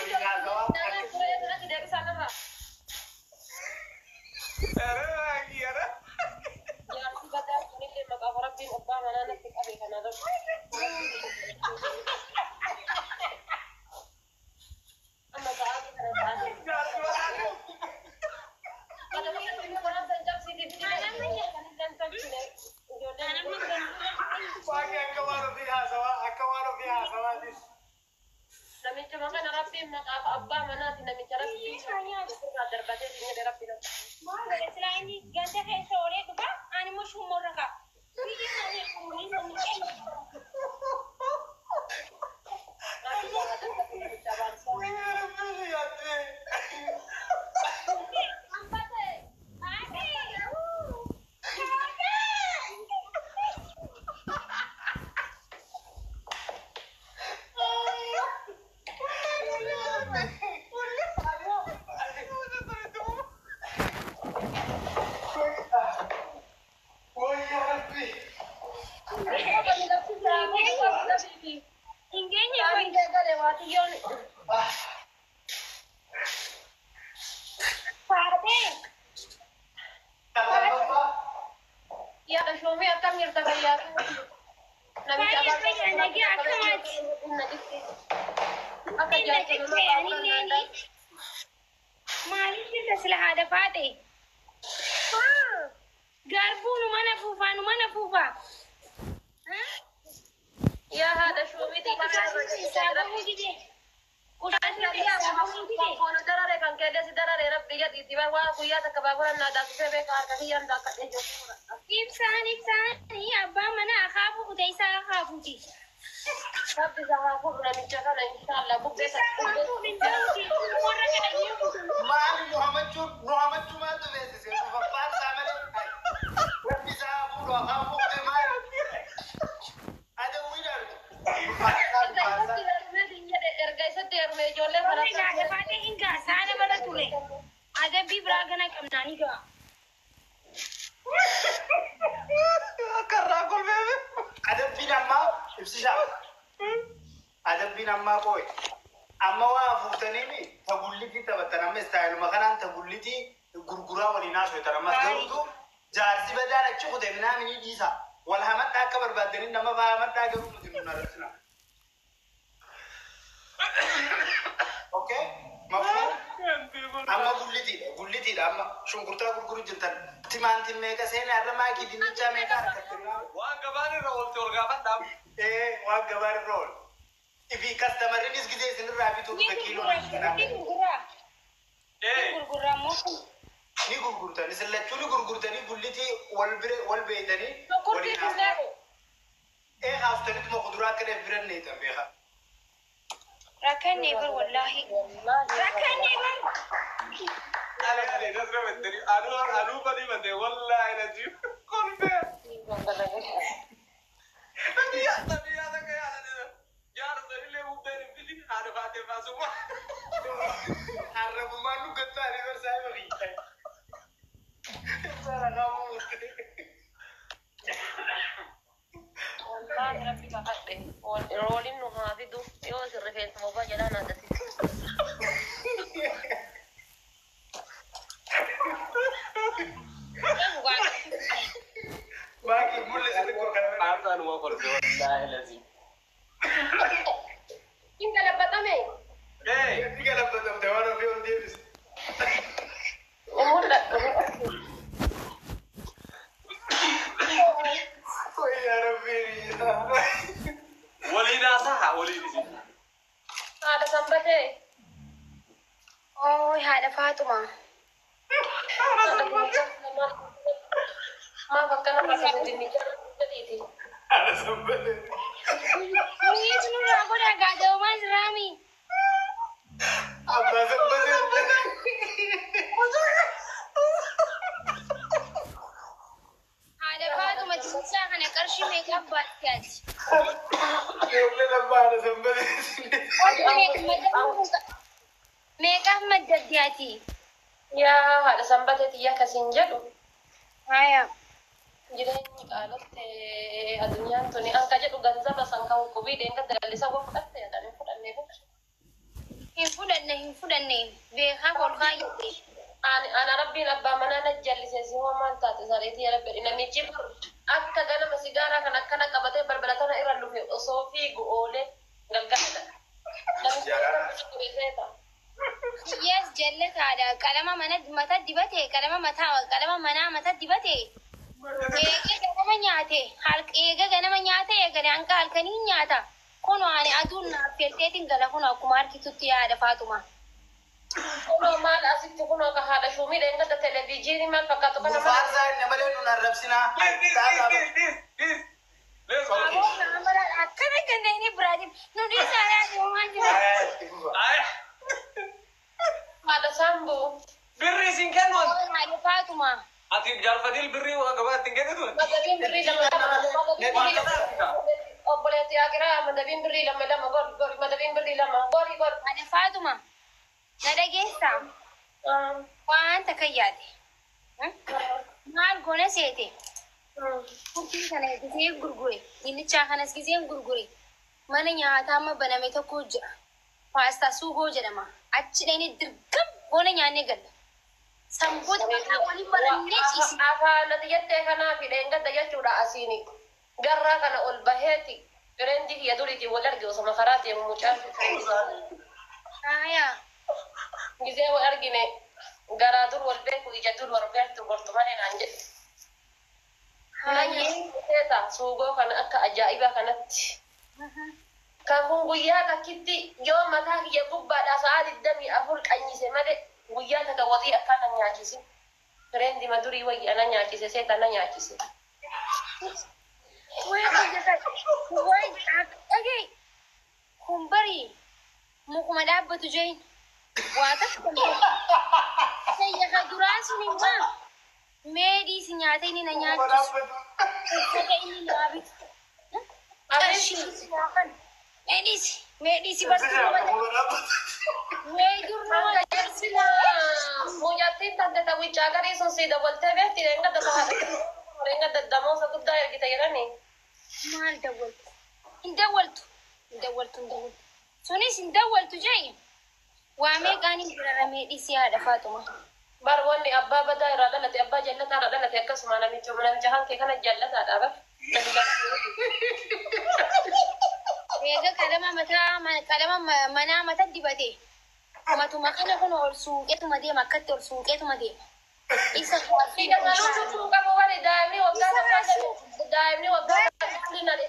Haasawaa akkas. Waaqni akka waan ofii haasawaa akka waan ofii haasawaatis. Namicha kana Rabbiin maqaaf abbaa manaati, namicha Rabbiin irraa darbatee siin jedhe Rabbiin. Maal godhe silaa inni ganda keessa oolee dhufa, ani immoo shummoorra ka'a. Biyyi isaanii fuudhanii sanyii. Wayyaa Rabbii yaaddee. Wayyaa Rabbii. Hin geenye kun. Faatee. Lammaffaa. Yaa Shoomii, akkam jirta? Fayyaa? Namicha Fayyaa, nagaa, akkamaati? Akka jaarsa. Maaliif jirta sila haadha faate? Garbuu nu mana fuufaa, nu mana fuufaa. Yaa haadha Shoomiiti. Keessaa bahuu dide. Qushaasha keessaa bahuu dide. Foon darare kan keessa si darare Rabbi jedhiiti waa guyyaa takka baabura naa daakisee beeka harka kiyyaan daakadhee jiru. Ibsaan ibsaan abbaa mana akaafuu kute isaa akaafuuti. Rabbi isa haa fuudhu namicha kana, inshallah bubbee. Ibsaan haa fuudhu hin ta'uuti. Warra kadhanii fuudhu. Maali nu hamachuu, nu hamachuu maaltu beeksise? Nu faffaarsaa malee. Rabbi isaa haa fuudhu, haa fuudhu maali? Adawwiidhaan. Faarsaa. Erga isatti heerume ijoollee Warri kana. gaadha faatee hin gaa saana bara ture. Adabbii biraa gana qabnaa ni ga'a. Akka irraa kolfeefe. Adabbiin ammaa ibsishaa. Adabbiin ammaa qooyi. Amma waa afuuftaniimi tagullitii taphattan, amma istaayiluma kanaan tagullitii gurguraa waliin haasoftan. Ammas garuutu jaarsi badaan achi kute minaaminii dhiisa. Wal hamadhaa akka barbaaddanii nama faa hamadhaa, garuu nuti nun arrabsina. Okay? Mafhum? Amma gullitiidha. Gullitiidha amma shunkurtaa gurguru jirtan. Timaantiin meeqa seenaa irra, maakii dinnichaa meeqa harkatte? Waan gabaan irra oolte ol gaafadhaaf. Ee, waan gabaan irra oolu. Ifi customerriinis gisee isinirraa bituu Ni dhufe kiiloo gurgurra. Ni gurgurra. Ni Ee. gurgurra immoo. Ni gurgurtan, isin lachuu ni gurgurtanii, gullitii wal bire wal beeytanii Shunkurtii waliin kunneen. Ee, haastaniituma kuduraa akka dheef biran neetan beeka. Rakkannee bar wallaahi. Rakkannee bar. Ale ale nasra bettani anuu anuu banii bate wallaahi nasiib kolfee. Biyya biyya takka yaada jaarsa illee bubbeen hin fidin haadha faatee faasuma. Arrabumaan nu gattaanii barsaa barii. Saara qabu. Wallaahi Rabbi kakadhe. Rooliin nu haa fidu yoo isin rifeensa bobaa jedhaan addasitti. Maakii mul'isa xiqqoo kana. Haasaan waa kolfee wallaahi nasiib. Hin galabbatame. Ee. Ni galabbatamte waan ofii ol deebise. Hin mul'atu. Wayyaa Rabbii. Waliin haasaa waliin isin. Haadha Sanbatee. Ooy haadha Faatuma. Maaf akkana fakkaatu dinnicha jedhiiti. Haadha Sanbatee. Kunis nurraa godha gaada'umaa jiraami. Abbaa Sanbatee. Haadha Faatuma, dinnichaa kana qarshii meeqaaf baatte ati? Ijoolleen abbaa haadha Sanbatee. Meeqaaf maddabdi ati? Yaa haadha Sanbatee xiyya akkasiin jedhu. Haya. Jireenyi qaalotte, addunyaan tuni anka jedhu ganzaba san kan qubii deenga daldalisa waa fudhatte jedhanii fudhannee. Hin fudhanne, hin fudhanne, beekaa ol kaayyate. Ani ana rabbiin abbaa manaa na jallise, si hoo maal taate sareetii rabbi? Namichi akka ganama sigaaraa kan akkana qabatee balbala tana irra lufe osoo fiigu oolee galgala. Namichi Yes, jallataadha. Qalama mana mata dibate, qalama mataa, qalama manaa mata dibate. Eega ganama nyaate, eega ganama nyaate, eegale hanga halkanii nyaata. Kunoo ani aduun naaf felteetiin gala, kunoo akkuma harkitutti yaada Faatuma. Kunoo maal asitti kunoo ka haadha shuumii dheengadda televijiinii maal fakkaatu kana Nu maal. faarsaa inni malee nun arrabsinaa. This, this, this, this. Let's go. Akkana kanneen biraatiin nu dhiisaa deemaa jira. Ay, Haadha saambuu. Birri isin kennu. Haadha Faatuma. Ati jaalfadil birrii waa gabaatti hin kennitu. Madabiin birrii lama lama. Madabiin birrii lama. Obboleetti Akiraa, madabiin birrii lama lama, gori gori, madabiin birrii lama, gori gori. Haadha Faatuma. Na dhageessaa? Waan takka yaade. Maal goona seete? Furtii kana gisee gurgure. Dinnichaa kanas giseen gurgure. Mana nyaataa amma baname tokko jira. Paastaa suugoo jedhama. Achi dhaqnee dirqam goona nyaannee galla. Sanboota mataa waliin barannee ciisne. Afaan ati jettee kanaaf dheengadda jechuudha, asiini. Garraa kana ol baheeti. Fireendi kiyya duriitiin wal arge osoma karaa deemu mucaan. Aayaa. Gisee wal argine garaa dur wal beeku, ija dur wal beektu gortu malee naan jedhe. Hayyee. Seeta suugoo kana akka ajaa'ibaa kanatti. Kan kun guyyaa takkitti yoo mataa kiyya gubbaadhaa sa'a 24 qanyise malee guyyaa takka waxii akkana nyaachise. Fireendi madurii wayyi ana nyaachise, seeta na nyaachise. Way dhagee, kun bari mukuma dhaabbatu jeen waa takka sayyaka duraa sun immoo meedii si nyaata inni na nyaachisu, uffata inni naa bitu, qarshii si naafan, meedhiisi meedhiisi bartuu mee dur nama Munyattiin tante tawwichaa garii sun si dabaltee beekti, dheengadda dheengadda damoosa guddaa ergite jedhanii. Maal dawwaltu? Hin dawwaltu, hin dawwaltu, hin dawwaltu, sunis hin dawwaltu jee, waa meeqaan hin birara meedhiisi haadha Faatuma. Bar wanni abbaa badaa irraa dhalate, abbaa jallataa irraa dhalate, akkasuma namicha hankee kana jallataadha bar. Eega qalama mataa, qalama manaa mata dibate. Matuma kana kun ol suuqeetuma deema, akkatti ol suuqeetuma deema. Isa Daa'imni qabu wani daa'imni waggaa takka nale.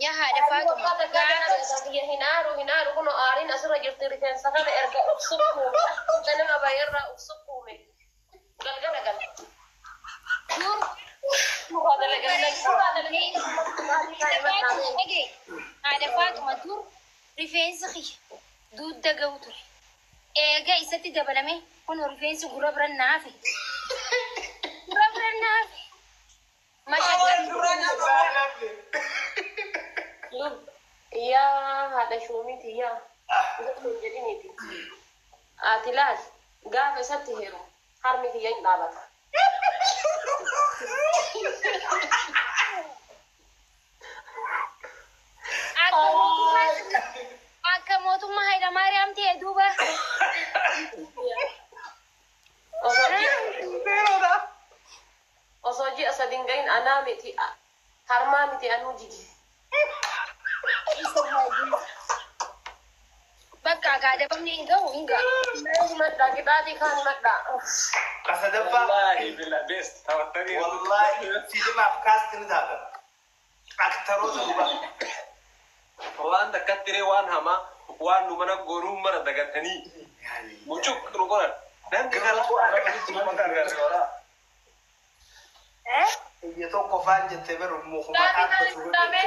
Yaa haadha Faatuma. Waggaa takka nale, hin aaru, hin aaru, kun aariin asirra jirti, rifeensa kana erga uf sukkuume ganama baay'eerraa uf sukkuume galgala gala. Dur dhagee, haadha Faatuma, dur rifeensi kiyya dugda ga'u ture. Eega isatti dabalame kun rifeensi gurra bira naafe. Gurra bira naafe. Mashaqaa. Yaa haadha shuumiti, yaa jedhiniiti. Ati laal, gaafa isatti heeru harmi kiyya hin dhaabata. Akka mootummaa Hayilamaariyaam ta'e duuba. Osoo ji'a sadin gahin anaa miti, harmaa miti, anuu jigi. Bakka gaadabamni hin ga'u, hin ga'a. Himadhaa, qixaatii kaan himadhaa. Kasadaffaa. Wallahi billah best taphattanii. Wallahi fiilmaaf cast ni taata. Aktaroota dhugaa. Waan takkatti ree, waan hamaa waan nu mana goonuu mara dagatanii mucuk nu godhan. Namni karaa Biyya tokko faan jettee beru mukuma Qixaatii kaan dhaabbatu himadhaa. godhe.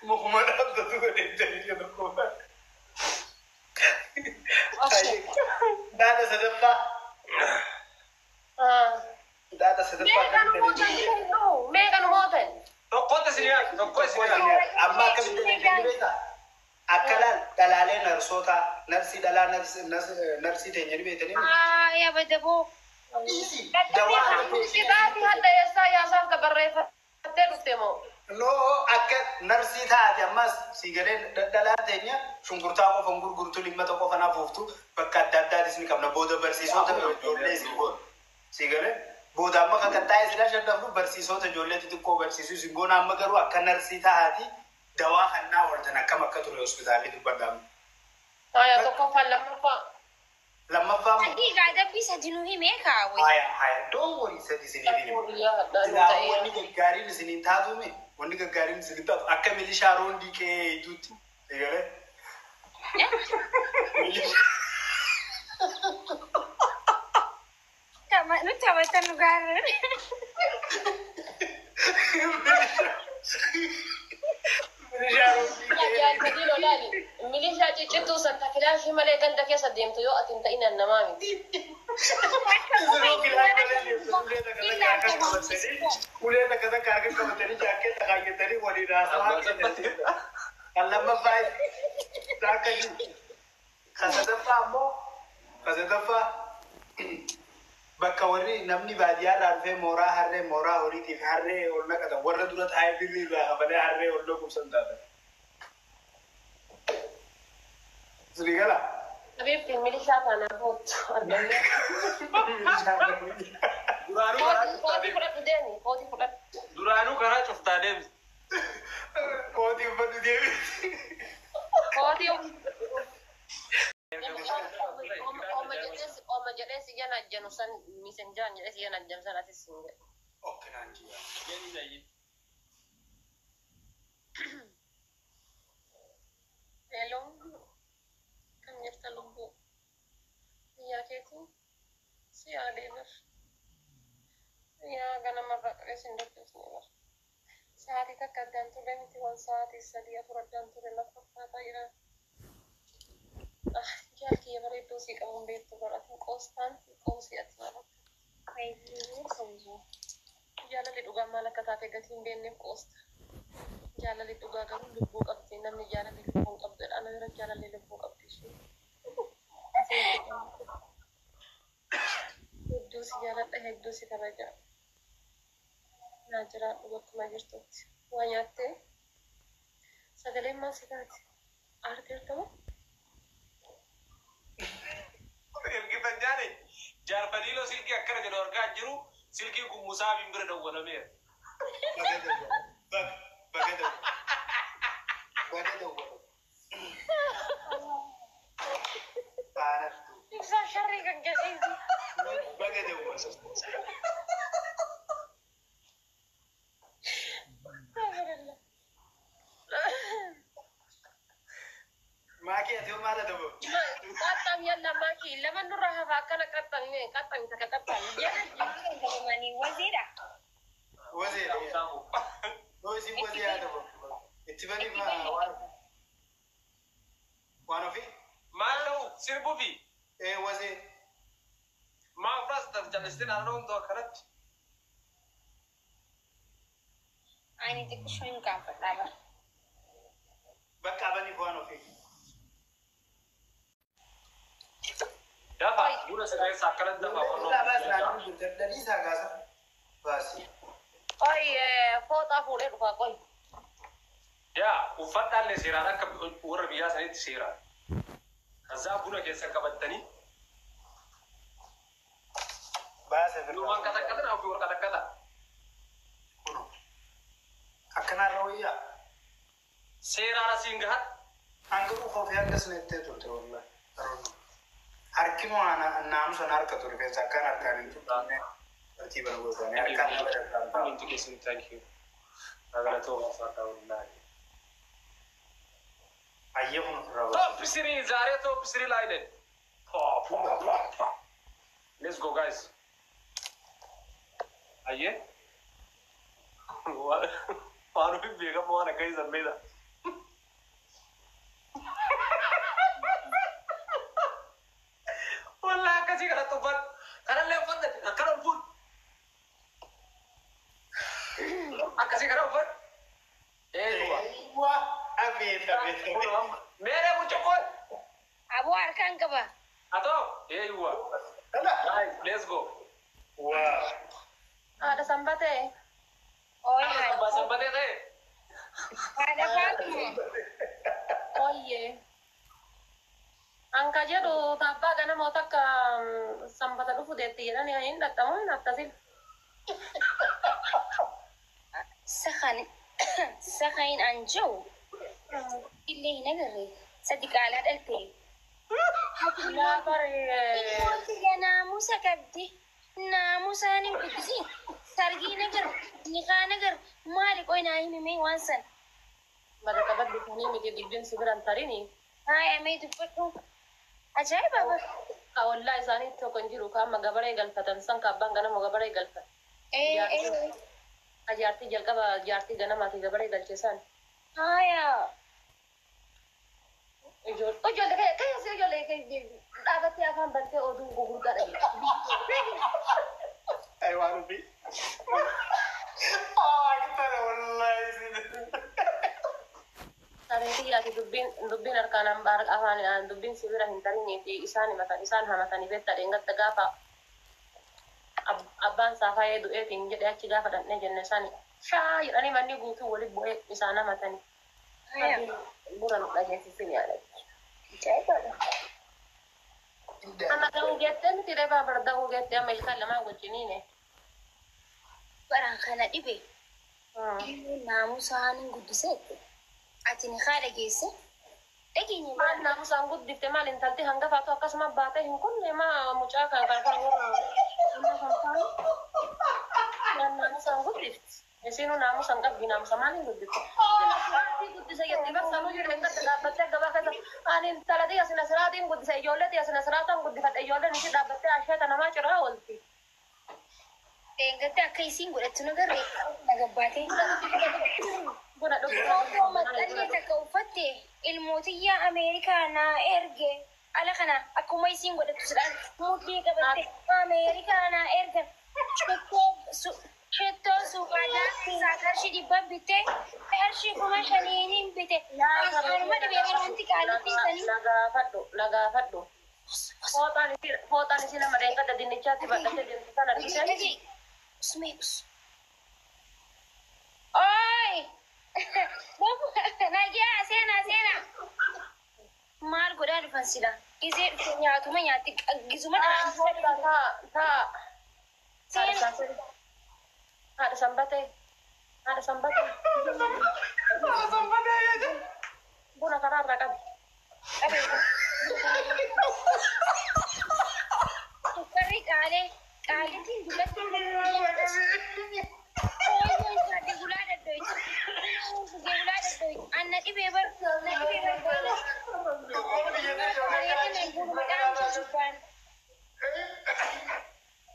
Mukuma dhaabbatu godhe biyya tokko faan. Daadha sadaffaa. Daadha sadaffaa Meeqa nu kan mootan? Meeqa nu mootan? Tokkotti isin yaadu, tokko isin yaadu. Amma akkamitti dandeenya beektaa? Akka laal dhalaalee narsoota, narsii dhalaa, narsii teenya ni beektanii. Yaa badaboo. Dawaa Qixaatii hadda eessaa yaasaaf ka barreeffattee dhufte moo? No, akka narsii taate ammas si galee dhalaa teenya shunkurtaa qofa hin gurgurtu, limmata qofa na afuuftu, bakka adda addaatis ni qabna. Booda barsiisota ijoollee isin goona. Si galee booda amma kan qaxxaa'ee silaa shaddafnu barsiisota ijoollee xixiqqoo barsiisuu isin goona. Amma garuu akka narsii taati dawaa kannaa ooltan akkam akka ture hospitaalli dubbadhamu. Haya, tokkoffaan, lammaffaa. Lammaffaa immoo Sadii gaa dabbii sadi nu himee kaawwe. Haya haya, don't worry, sadi isiniif hin himu. Guyyaa hadhaa nu Silaa ta'ee. wanni gaggaariin isiniin taatume, wanni gaggaariin isiniin taatu akka milishaa roondii qe'ee eeyituutti. Si galee? Nutti taphatan nu gaarreen. Milishaa roondii qe'ee. Jaalladii lolaali. Milishaa ciccittuu san takilaashii malee ganda keessa deemtu yoo ati hin ta'in namaa miti. Isinuu kilaas malee deemtu, ulee takka takka harka qabatanii, ulee takka takka harka qabatanii, jaakkeetta kaayyatanii waliin haasawaa kennan. Kan lammaffaa akka jiru. Kan sadaffaa ammoo, kan sadaffaa bakka warri namni baadiyyaa irraa dhufee mooraa harree, mooraa horiitiif harree ol naqatan, warra dura taa'ee birrii irraa kafalee harree ol naqubsan taatan. Isinii galaa? Habiibti, milishaa kana kootu argamee. Duraanuu karaa Kootii cuftaa kootii deemti. fudhadhu deemi, kootii fudhadhu. Duraanuu karaa cuftaa deemti. Kootii uffadhu deemi. Kootii ooma jedhee si jana ajjanu san misenjaan jedhee si jana ajjanu san atis hin jedhu. Okkinaan jira. Jenni. Hello, kan jirta lubbuu? Biyyaa keetii si yaadee bar. Yaa ganamarraa qabee sin dubbisne bar. Sa'aatii takka addaan turre miti, waan sa'aatii sadii afur addaan turre lafa fakkaataa jira. Ah, jaalkiyya bareedduu sii qabuun beektu bar, ati qoostaan qoosii ati maal akka. Jaalalli dhugaa maal akka taate gatii hin beekneef qoosta. Jaalalli dhugaa garuu lubbuu qabdi. Namni jaalalli lubbuu hin qabdu jedha. Ana bira jaalalli lubbuu qabdi ishee. Hedduu si jaaladha, hedduu si kabaja. Naa jiraadhu bakkuma jirtutti. Waa nyaattee? Sagaleen maal si taate? Aarteerta moo? Ergifan jaale jaarfaniiloo silkii akkana jedhu argaa hin jiru, silkiin kun musaabiin bira dawwalameera. Baga dawwala. Baga baga dawwala. Baga dawwala. Baanattu. Ibsaa sharrii kan gasiisi. Baga dawwala. Maakii, ati hoo maal adabu? Qaxxam yalla maakii, lama nurra hafa, akkana qaxxamne qaxxami takka qaxxami. Galamanii waziidha. Wazee. Yoo isin wazee adabu. Itti bani waan waan ofii. Maal ta'u sirbuufi Ee, wazee. maa ofirraas callisteen naannoo hunduu akkanatti. Ani xiqqishoo hin gaafadhaa bara. Bakka baniif waan ofii. Dafa buna sirreessa akkanatti dafa. Irraa baas naannoo jirti. Dhadhiisaa kaasa. Baasi. Qoy, fooxaa fuudhee dhufaa qoy. Yaa uffadhaallee seeraan akka warra biyyaa sanitti seeraan. Kazaa buna keessa qabattanii Baasa. Numaan katakkatan ofii warra katakkata. Kuno. Akkanaarra wayyaa. Seeraan asiin gahan. Hanga koofii akkas nettee turte wallahi. Harki moo naamusan harka ture rifeensa akkaan harkaan hin turre. Tartiiba nu gootanii harkaan nama darban ta'a. Hundi keessan thank you. Galatoo fadhaa wallahi. Ayyee, kun ofirraa baasa. Top three, ዛሬ top three ላይ ነን። Let's go, guys. አየህ waan ofii beekamu waan akka isa beeda. Wallahi akkasii kanatti uffadhu. Kanallee uffadhu, akkana ol fuudhu. Akkasii kana uffadhu. Eeguwa. Waa abeet abeet abeet. Meeree burcuqqoon. Aboo harkaan qaba. Atoo eeguwa. Dhala. Guys, let's go. Waa. Haadha sanbatee. Ooyi haadha. Sanbatee ta'e. Haadha Faatuma. Oyyee. Anka jedhu taabbaa ganamoota akka sanbata dhufu deetti jedhanii hin dhaxxamu hin akkasin. Sakan sakain an jiru illee hin agarre sadi qaalaa dhalte. Laa bare. Ilmooti naamusa qabdi. Naamusaan hin guddisin. Sargii nagar, niqaa nagar, maali qoy naa himi mee waan san. Mada qabaddu kunii miti dubbiin si biran tarini. Haaya mee dubbadhu. Ajaa'iba bar. Ka ollaa isaanii tokko hin jiru ka amma gabaree galfatan san ka abbaan ganama gabaree galfatan. Ee ee. Ka jaartii jalqaba jaartii ganamaati gabaree galche san. Haaya. Ijoollee keessa ijoollee dhaabattee afaan bantee oduu gurguddaa dhageessu. Ay waan ofii. Aa wallahi. Sareetii yaati dubbiin harkaan afaan dubbiin si bira hin tarinii fi isaan himatan isaan hamatanii beektaa dheengatta gaafa abbaan saafaayee du'eetiin jedhee achi gaafa dhandhee jenne isaan shaa jedhanii manni guutuu walitti bu'ee isaan hamatanii. Haaya. Bura nu dhageessisin yaadatti. Ajaa'iba. Amma ga'uu geettee miti reebaa barda'uu geettee amma ilkaan lamaan wajjiniine. Baraan kana dhibe. Naamusaan hin guddisee. Ati niqaa dhageesse. Dhageenye Maal naamusaan guddifte maal intalti hangafaatu akkasuma baatee hin kunne maa mucaa kan kan warra maal naamusaan guddifte. Isinuu naamusaan qabdi naamusa maaliin guddifte? Siraatiin guddise jetti barsanuu jedhe hin gadda dhaabbattee gabaa keessa ani intala xiyya sina siraatiin guddise ijoollee xiyya sina siraataan guddifadhe ijoolleen ishii dhaabbattee asheeta namaa ciraa oolti. Dheengadda akka isiin godhattu nagarree na gabbaatee. Buna Rooboo maxxanee takka uffatte ilmootiyyaa Ameerikaa naa erge ala kana akkuma isiin godhattu sidhaan mudhii qabatte Ameerikaa naa erge shittoo suuqaa isaa qarshii 100 bitte qarshii 5,000 bite anuma dhibee bara wanti qaalitti isanii. Nagaafadhu nagaafadhu. Fooxaan isii nama dheengadda dinnichaatti badhatee deemtu sana argitee. Usmee us. Oi! Nagaa seenaa seenaa. Maal godhaa dhufan sila? Gizee dhufe nyaatuma nyaatti gizuma Taa. Haadha sanbatee. Haadha sanbatee. Buna karaa irraa qabi. Sukkarri qaalee qaalitiin dullatti ooyiruu isaatti gulaa daddoyti. Gulaa daddoyti. Anna dhibee bar na dhibee bar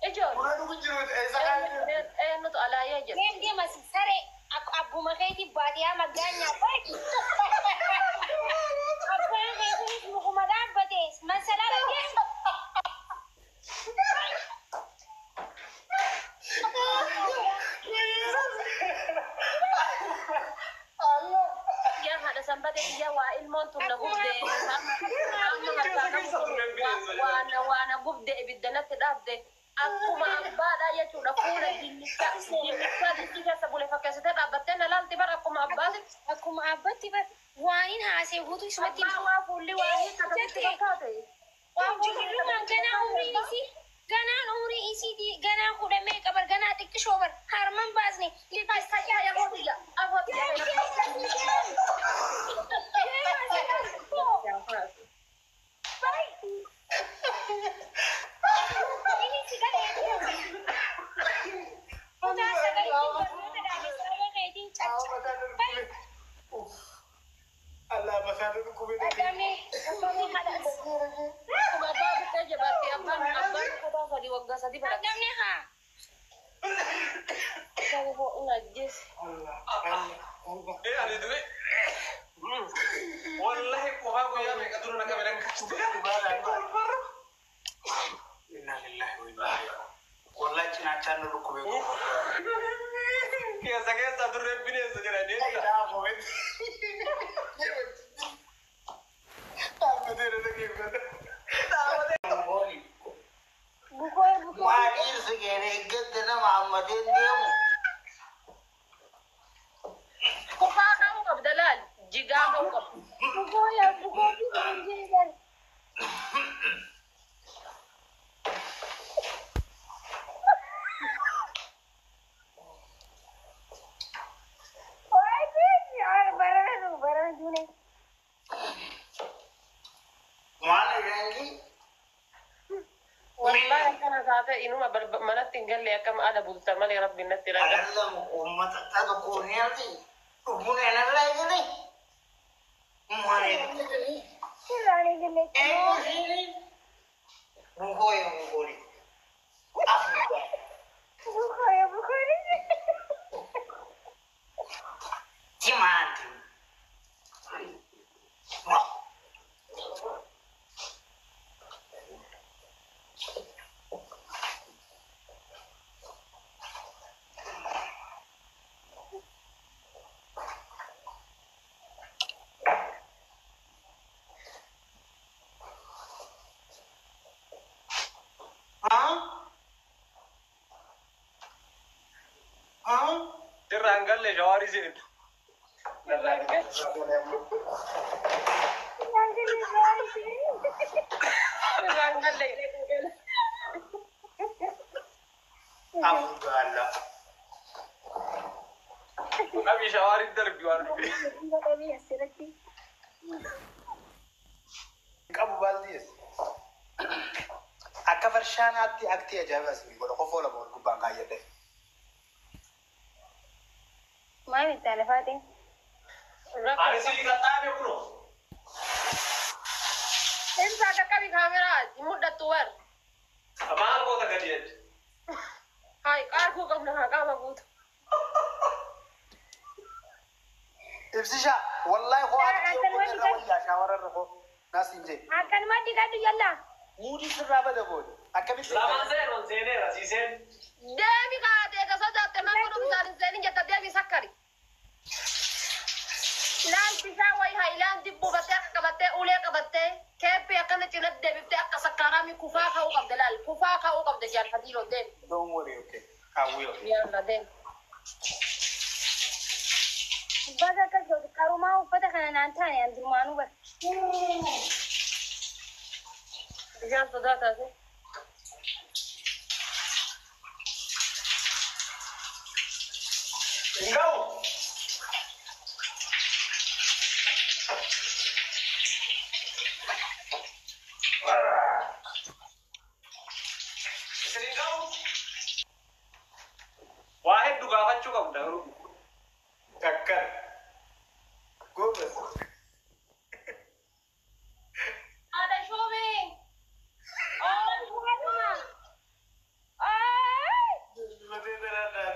Ijoollee. Buna dhugu jiru eessa Eenyutu alaayee jira? Deem deema saree abbuma keetii baadiyyaa maggaanyaa baaki. Abbaan keetiinis mukuma dhaabbate masalaa deema. Yaa haadha sanbatee iyya waa ilmoon tun na gubdee. Waa na gubdee ibidda natti dhaabde. Akkuma abbaadhaa jechuudha fuula dinnichaa dinnichaa dinni keessa bule fakkeessitee dhaabbattee na laalti bara akkuma abbaati. Akkuma abbatti bar waan hin haasee guutuu isumatti Abbaa waa fuulli waa hiikkatatti fakkaate. Ijoollummaan ganaa umriin isii ganaan umrii isii ganaa kudha meeqa bar ganaa xiqqishoo bar harman baasne Afoo tiyya Allah mataa dhukkubee. Akkuma abbaa bittee jabaatti abbaan abbaan kutaa sadii waggaa sadii barate. Ajjeese. Ee ani du'e. Wallahi qofaa guyyaa meeqa dura na qabe Inna lillahi wa inna ilaihi raji'uun. Wallahi cinaachaan nu dhukkubee. Keessa keessa durree bineensa jira deemta. Waa dhiirsi keenya eeggatte nama hammatee deemu. Kufaa qabu Piraangii. Wallahi akkana taate inuma manatti hin galle akkam ala bulta malee rabbiin natti raga. Alallam uummata tokko ni arti. Dhugbuun enarraa eegale. Maal eegale? Sirraan eegalee. Bukooye bukooli. Afrikaa. Bukooye bukooli. Timaanti. Sirraan galle shawaarii seentu. Sirraan galle. Sirraan galle. Afgaala. Qabi shawaarii darbi waan dhufe. Qabu baaldiis. Akka farshaanaatti aktii ajaa'iba isin godha kofoo lama wal gubbaan kaayyadhe. Maal itti alafaatiin? Ani si qaxxaame kunoo. Ibsaa qaqqabi kaameraa hin mul'attu war. Maal goota gadi jechi? Hai qaarkuu qabna haa qaama guutu. Ibsisha wallahi koo aktii irra wayyaa shaawarra koo naas hin jee. Akkanumatti dhiqadhu yallaa. Muudii sirraa bada booda akkamitti. Lamaan seen seeneera siiseen. Deemi kaatee ka sodaatte man kun bishaan hin seenin jetta deemi sakkari. Laal bishaan wayi haayilaandii buufattee akka qabattee ulee qabattee keeppii akkana cinatti deebiftee akka sakkaaraami kufaa ka'uu qabde laal kufaa ka'uu qabde jaalfatiiroo deemi. Don't worry okay. I will. Yalla deemi. Baga akkas gootu qarumaa uffata kana naan taane an durmaanuu bara. Bishaan sodaa taate. Hin ga'u. Isin hin ga'u. Waa hedduu gaafachuu qabda garuu. Takkar. Goobas. Haadha shuumii.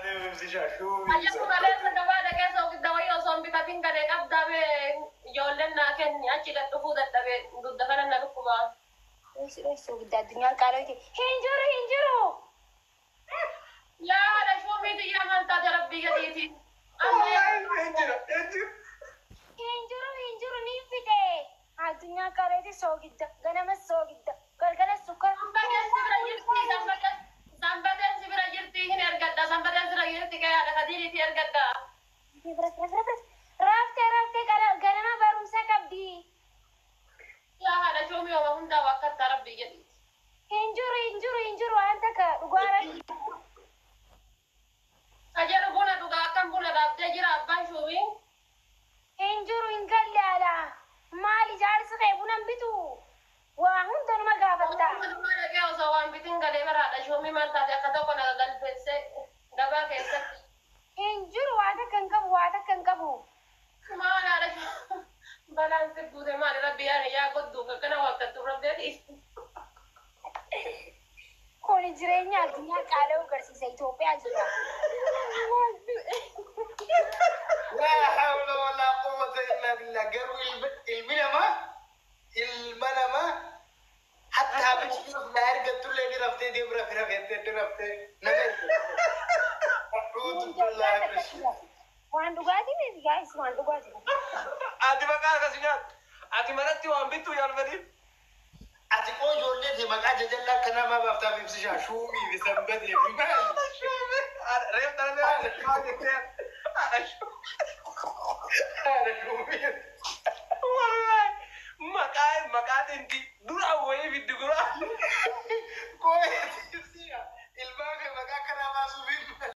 Ayyaku kaleessa gabaa dhaqee soogidda wayii osoo hin bitatin galee qabdame ijoolleen naa kenni achi gad dhufuu dadhabe dugda kana na dhukkubaa. Soogidda addunyaan qaaloo hin jiru hin jiru. Yaa haadha shuumiitu yaa maal taate rabbii gadiiti. Hin jiru hin jiru ni fide. Addunyaa qaaloo soogidda ganama soogidda galgala sukkara. Sanbateen si bira jirti sanbateen si bira jirti hin ergadha sanbateen si bira jirti kee haadha kadiiriiti ergadha. Raftee raftee ganama barumsa qabdi. Yaa haadha shuumii hooma hundaa wakkattaa rabbii gadiiti. Hin jiru hin jiru hin jiru waan takka dhugaa rabbi. Kajeelu buna dhugaa akkam buna dhaabdee jira abbaan shuumii. Hin jiru hin galle ala. Maal ijaarsi kee buna hin bitu? Waa hunda numa gaafatta. Dhugee dhaqee osoo waan bitin galee bara haadha shuumii maal taate akka tokko na galfeesse gabaa keessatti. Hin jiru waa takka hin qabu waa takka hin qabu. Maal haadha shuumii balaan si buute maal rabbi yaani yaa godduuf akkana waakkattu rabbi adiisi. Kun jireenya addunyaa qaala'uu agarsiisa Itoophiyaa jira. Laa hawla walaa quwwata illaa billah. Garuu ilma namaa hattaa bichisuuf na argattullee ni raftee deemu rafe rafettee ni raftee nama Waan dhugaatii miti gaa'is waan dhugaatii. Ati maqaa akkasii nyaattu. Ati manatti waan bittu yaalfadhiif. Ati qoo ijoollee ta'e maqaa jajallaa akka namaa baaftaaf ibsishaa shuumii fi sanbatee fi maali? Reef dhala jettee haadha shuumii. Haadha shuumii. Wallahi maqaa maqaa xinti dura wayii.